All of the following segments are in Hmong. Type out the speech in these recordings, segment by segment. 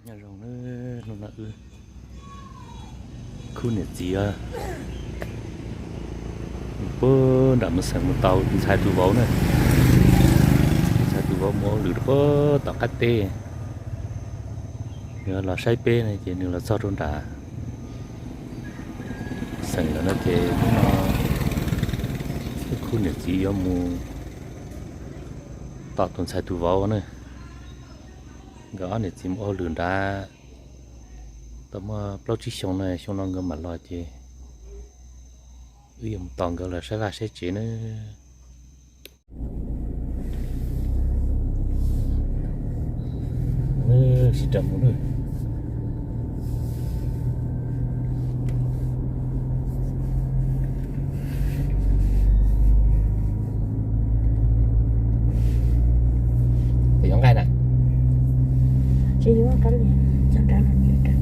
Nyob zoo na, hnub no wb khub niam txiv puag nram Moos Xeem mus tau tus ntxhais tus vauv na. Tus ntxhais tus vauv mus hauj lwm rau puag tom qab teb, yog los saib peb ne ces nws los txog rau nram xeem lawm no ces hnub no wb khub niam txiv yuav mus tom tus ntxhais tus vauv na. Nkawd ob niam txiv mus hauj lwm nrad tau muaj plaub tsib xyoo na, xyoo no nkawd mam los ces wb yuav mus tos nkawd los saib vaj saib tsev na. Sib rau mus na. Yuav nqaij na. Tsis yuav, kab li cov nrad los,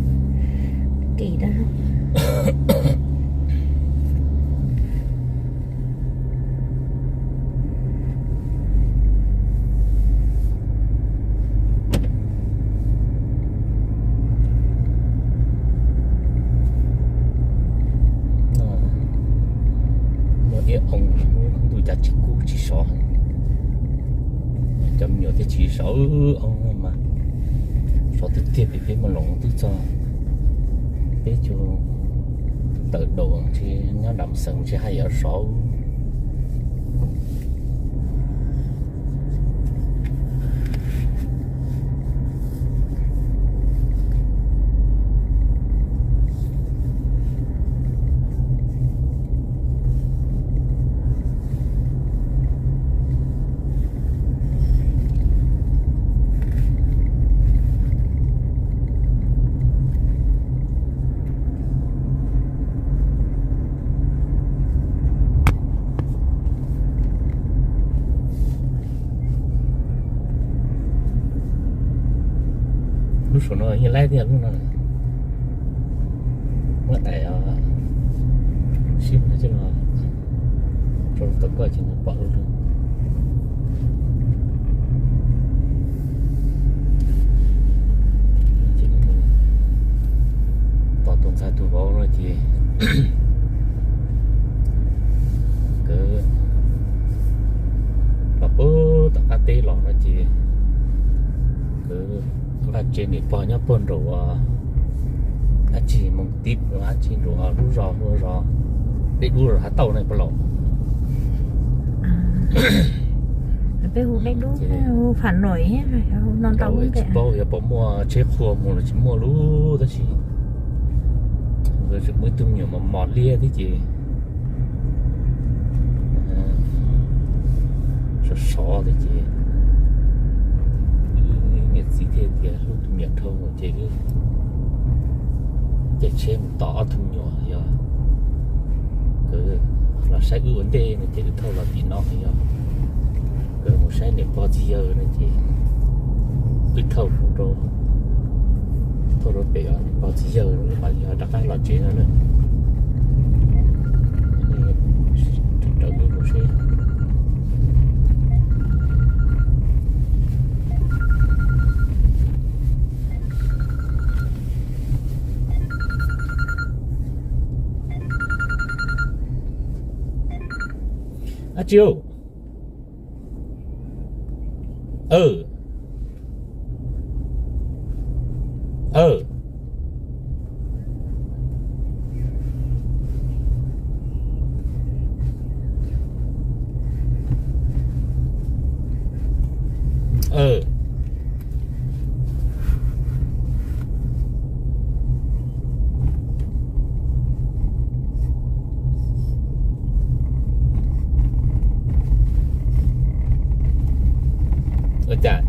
kim dab. Muaj ib oo ntuj cas tsis kub tsis sov, cov me nyuam thiaj tsis sov. Ob mas sov tiag tiag vim peb mus loos twb txog peb caug tawm daus, nyob nram xeem tsis haj yam sov. Lub saum no yeej laib thiab lub no. Muab daim sib no coj los rau tau koj ces nws pom lub lub. Ces mus tos tus ntxhais tus vauv no ces nkawd los puag tom qab teb los no ces nkawd vaj tsev niam pog nyob puag nraum dab tsi Moos Tib los dab tsi nraum lub zos, lub zos Dej Dub, zos Hav Tauj na puas los. Peb hu Dej Dub, hu Pham Noiv, no ntau tsis paub yog puas muaj tsheb qhua mus los tsis muaj lub, tab sis nkawd tseem muaj ib tug me nyuam mos mos liab thiab ces sov sov thiab ces niam txiv thiaj tias hlub tus me nyuam dhau ces wb caij tsheb mus tos ob tug me nyuam, yog nkawd los saib wb ua ntej no ces wb thauj los tim no, yog nkawd mus saib niam pog txiv yawg no ces wb thauj mus rau, thauj rau pem niam pog txiv yawg no mas yog rov qab los tsev no na. Raws wb mus seb. Ab tsi, Ua cas?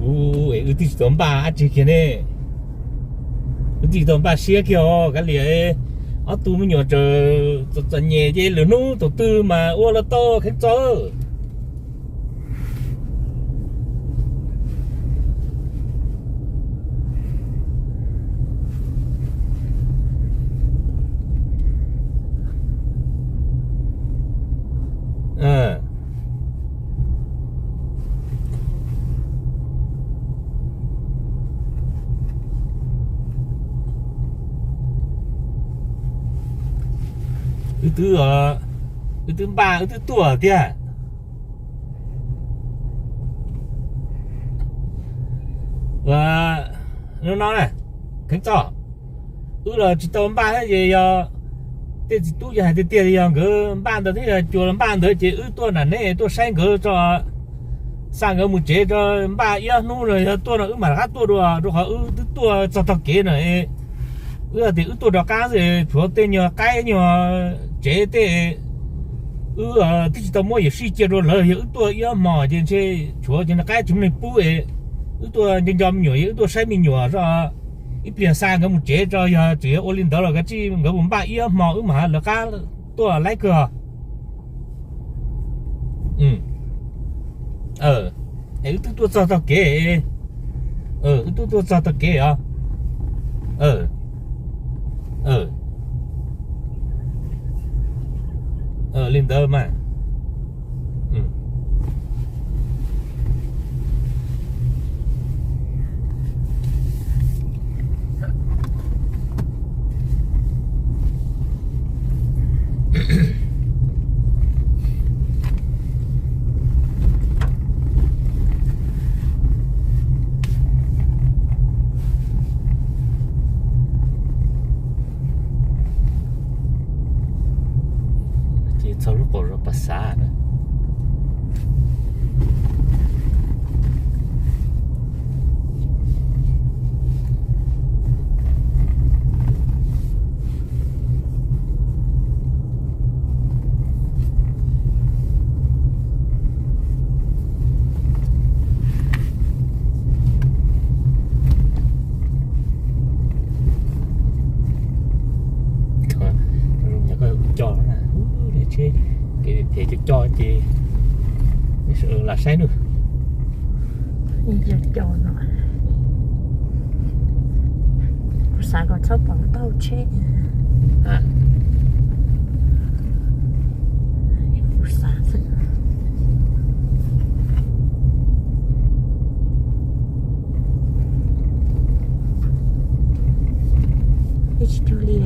Ua es wb twb tsis tau npaj dab tsi kiag ne. Wb twb tsis tau npaj siab kiag os, kav liam. Ob tug me nyuam tseem txom nyem ces lwm hnub thaum twg mas ua los tau kheev txog. Wb, wb twb npaj wb twb tuaj tiag. Ua, hnub no na, Kheev Txos, wb los tsis tau npaj thiab ces yog tej txiv tub yog hais tiag tiag yog nkawd npaj ntawd thiab yog cua los npaj ntawd ces wb tuaj nram neb tuaj saib nkawd tso. Xa nkawd mus tsev tso, npaj ib ob hnub no yog tuaj no wb mam rov qab tuaj dua, rau qhov wb twb tuaj txog tog kev no. Wb tias wb tuaj rov qab xwb, tshuav tej nyuag qaib nyuag tsev tej, wb twb tsis tau muab yuam sij cia rau lawv, yog wb tuaj ib ob hmo ces ntshe tshuav cov qaib tsis muaj neeg pub es wb tuaj nco nco me nyuam, yog wb tuaj saib me nyuam zoj. Ib pliag xa nkawd mus tsev tso, yog tseem yog ua li ntawd los kav tsij nkawd mus npaj ib ob hmo wb mam lawv qab tuaj laib kawg. Es wb twb tuaj txog tog kev, wb twb tuaj txog tog kev os. Li ntawd mas. Ces txog lub qaum zos Pas Xav na. Nyuam koj ua coj na, tsheb kev phem coj coj ces lam saib nawb. Kuv xav kom txhob pom taub hau tsheb. Kuv xav xwb. Ib tsis cuag li.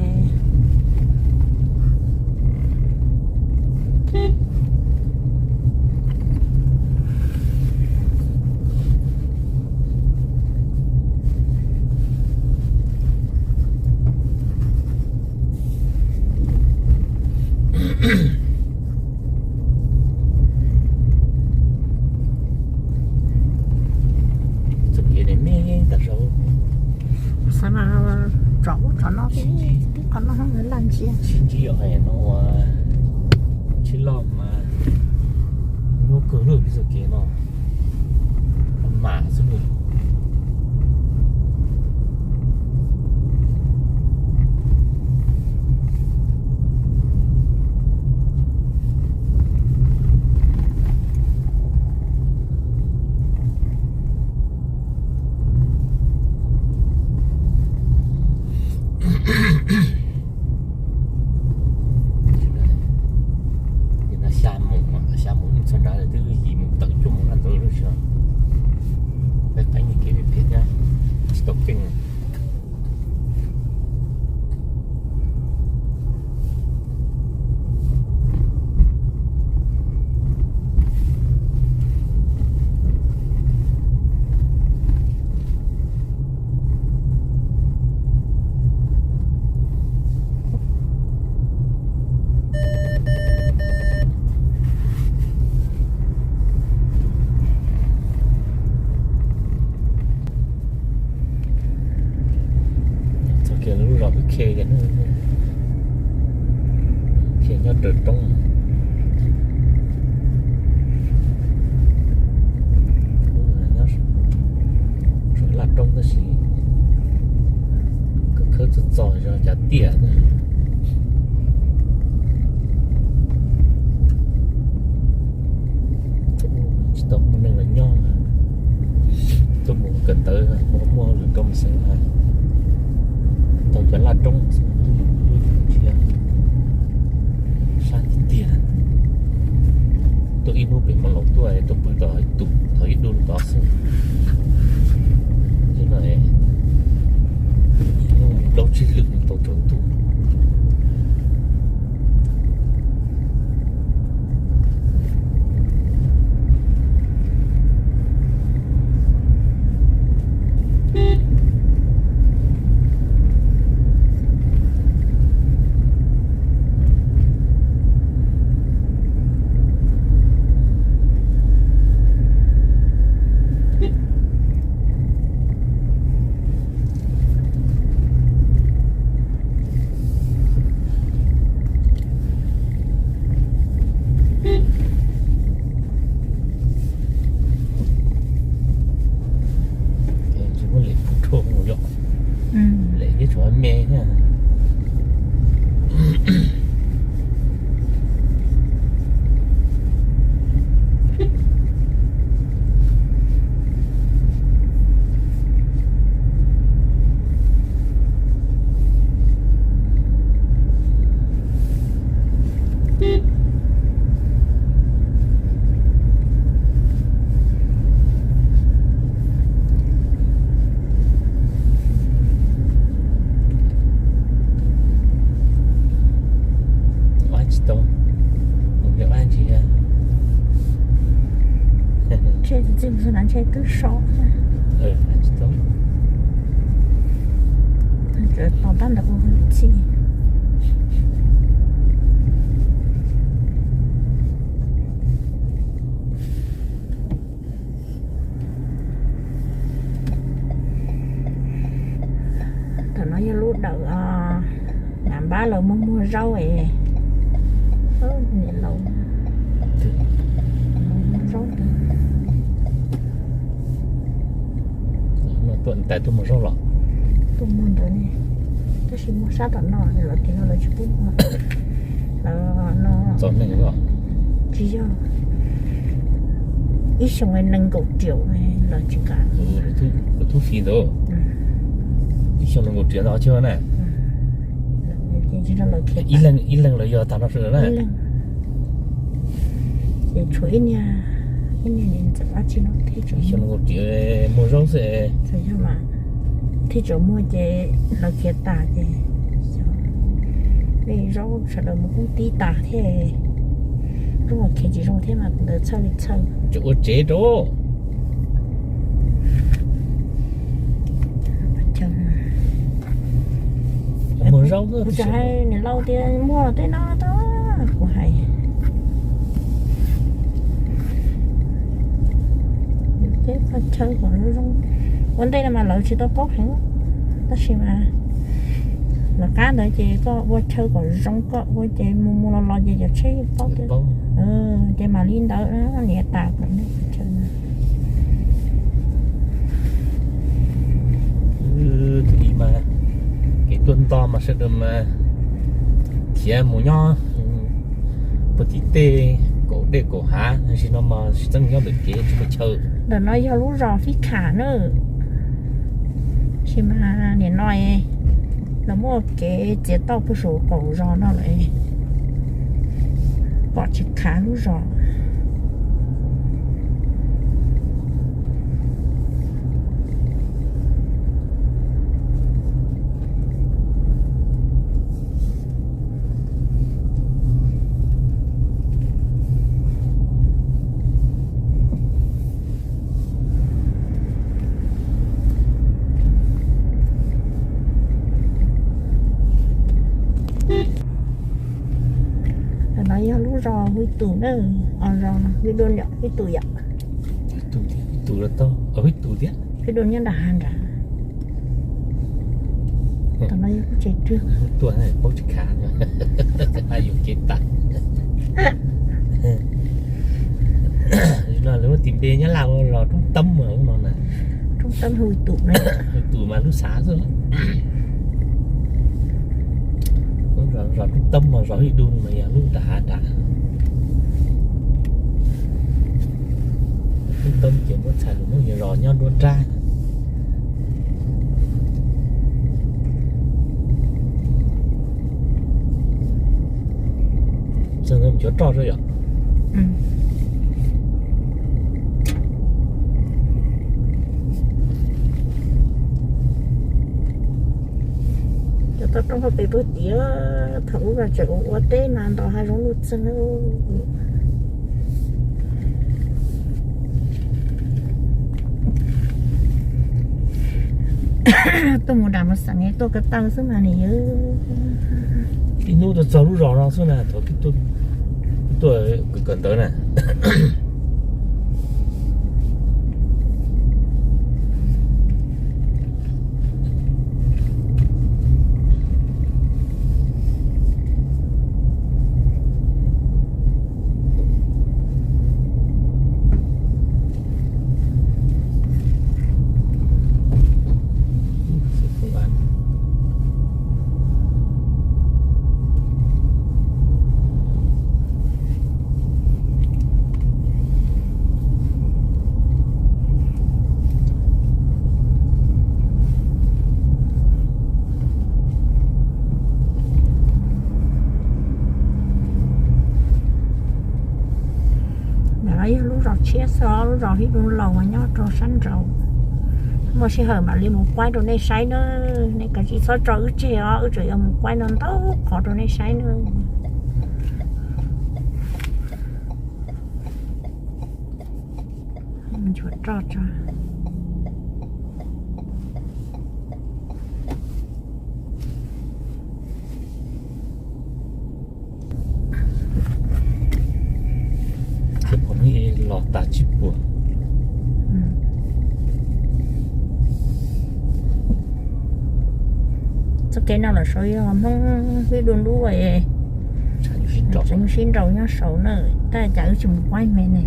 Txoj kev ne me tag saud. Xav mas tsom ub tsom no, tib qho no laj ntsia. Sib ntsib yog hais no ua tsheb loj mas nyuaj kawg lawm txoj kev no. Mam xwb. Xya mus, xya mus txog nrad twb yim mus tawm cuaj mus laj ntawd lub sij hawm. Peb qeeb kev phem thiab tsis tau keej. Txog kiag lub zos Hwv Khe, Hwv Khe nyob raws roob. Nyob saum laj roob tab sis khawb txog txog zog cav tiaj. Tsis tau muaj neeg los nyob, tuaj mus kawm ntawv muaj lwm rau mus xeev, tau cov laj roob xwb, lub ntsia sab tiag tiag. Tuaj ib hnub pem Hmoob Lauj tuaj, tuaj pw tau ib tus tau ib dub tod xwb. Hnub plaub tsib lwm tau tsaus ntuj. Ntshe twb so, tos tab ntawd ua txij. Tam no yog lub dawm, nam npab lawv muag muag zaub es, niam laus muag zaub. Tuaj ntais tuaj muag zaub los? Tuaj muag ntawd ne, tab sis muag sab tom no, lawv tim no lawv tsis pub muag. Lawv no txog neeg os. Tsis yog, ib xyoo nees nkaum riam lawv tsis kam. Lawv thub fi ntawd, ib xyoo nees nkaum riam ntawd tsis na. Ib leeg lawv yog tag no sawv daws na. Ces tshuav ib niag, ib niag niam ntxawm dab tsi no thiab, ib xyoo nees nkaum riam muag zaub xwb. Txawm yog mas thiaj tseem muag ces lawv khiav tas ces, nej zaub sawv daws mus kub tib tas thiab, zaub los khiav tsis zoo thiab mas ntawd txhawj li txhawj. Tseem ua tsev rau muag zaub. Kuv tsis hais niam laus tias muag tej no tau, kuv hais ces qhov chaw kom zoo zoo. Ua ntej no mas lawv tsis tau paub heev, tab sis mas lawv qab ntawd ces koj ua chaw kom zoo, koj ua ces mus mus los los ces cov tsheb yeej paub tias, ces mam li ntawd niam tas kom nej chaw no. Tus ib mas kev tuaj nto mas sawv daws mas khiav mus nyob puag tim tej kaum dej kaum hav, tam sim no mas tsis txeeb nyob ntawm kev tsis muaj chaw. Ntawm no yog lub zos Fib Kham na, sis mas nim no lawv muaj kev txiav toj puag saum kaum zos no lawm, pom tsis khav lub zos. Ntawm no yog lub zos Hwj Tus na, zos Hwj Tus yom, Hwj Tus thiab, Hwj Tus nyob nram hav nrad. Tam no yog lub tsev twg tuaj paub tsis khav, yuav kev tas. No lawv muab tis npe Nyab Laj ua zos Roob Toob mas lub no na. Roob Toob Hwj Tus, Hwj Tus mas lub xav xwb. Zos Roob Toob mas zos Hwj Tus mas yog lub nram hav nrad. Roob Toob ces muab txhais lus Hmoob yog zos nyob nruab nrab. Txog ntawd mus cuav roj xwb yom. Cov toj roob hauv pes puag tiag, thaum ub los tseem ua ua teb mas ntos hav zoov luj txeeg. Tuaj mus nram Mos Xeem tuaj ko taw xwb mas nim yog ib hnub tuaj txog lub zos no xwb na, thaum twb tuaj kawm ntawv na. Ntawm no yog lub zos tshiab xwb os, lub zos Hib Dub Laus mas nyob rau sab nraud. Muaj sij hawm mam li mus quay rau nej saib nawb. Nej kav tsij txhob tso wb tseg os, wb tseem yuav mus quay no ntau qhov rau nej saib nawb. Nchuav roj tso. Los tas tsis puas. Txoj kev no los saud yog Hmoob Hib Dua Ntuj, tseem sib nraus nyob saud na, tab cas wb tsis mus quaib me ne.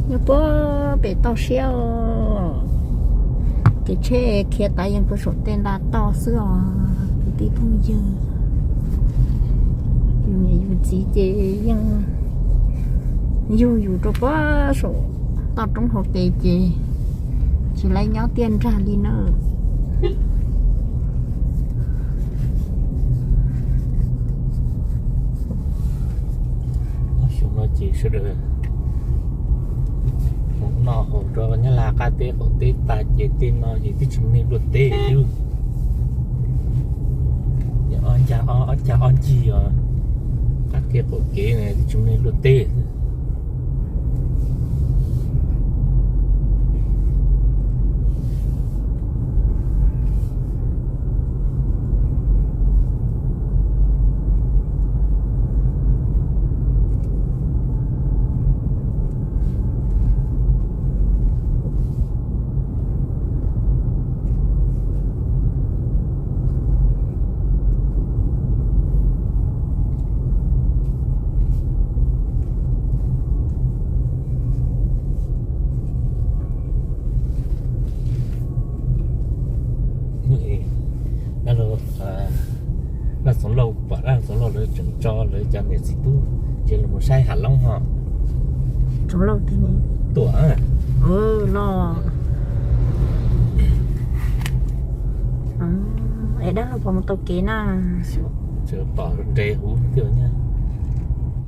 Nyob puag pem toj siab, kev tsheb khiav tas yeej puag saum tej nta toj xwb os kwv tij phooj ywg. Yus niam yus txiv ces yeej yug yus rau puag saum toj roob hauv pes ces tsis laib nyob tiaj nrag li na. Xyoo no ces sawv daws mus noj haus rau Nyab Laj qab teb qaum teb tas ces tej no ces twb tsis muaj neeg luaj teb thiab. Ob ncag ob ncig os, qab kev qaum kev twb tsis muaj neeg luaj teb. Dab Xeev Lauj, pom dab Xeev Lauj lawv tseem tso lawv cov niam txiv tub ces los mus saib hav loob ho. Tuam los es dab laug puas mus tau kev na? Tseem pom nres huv thiab.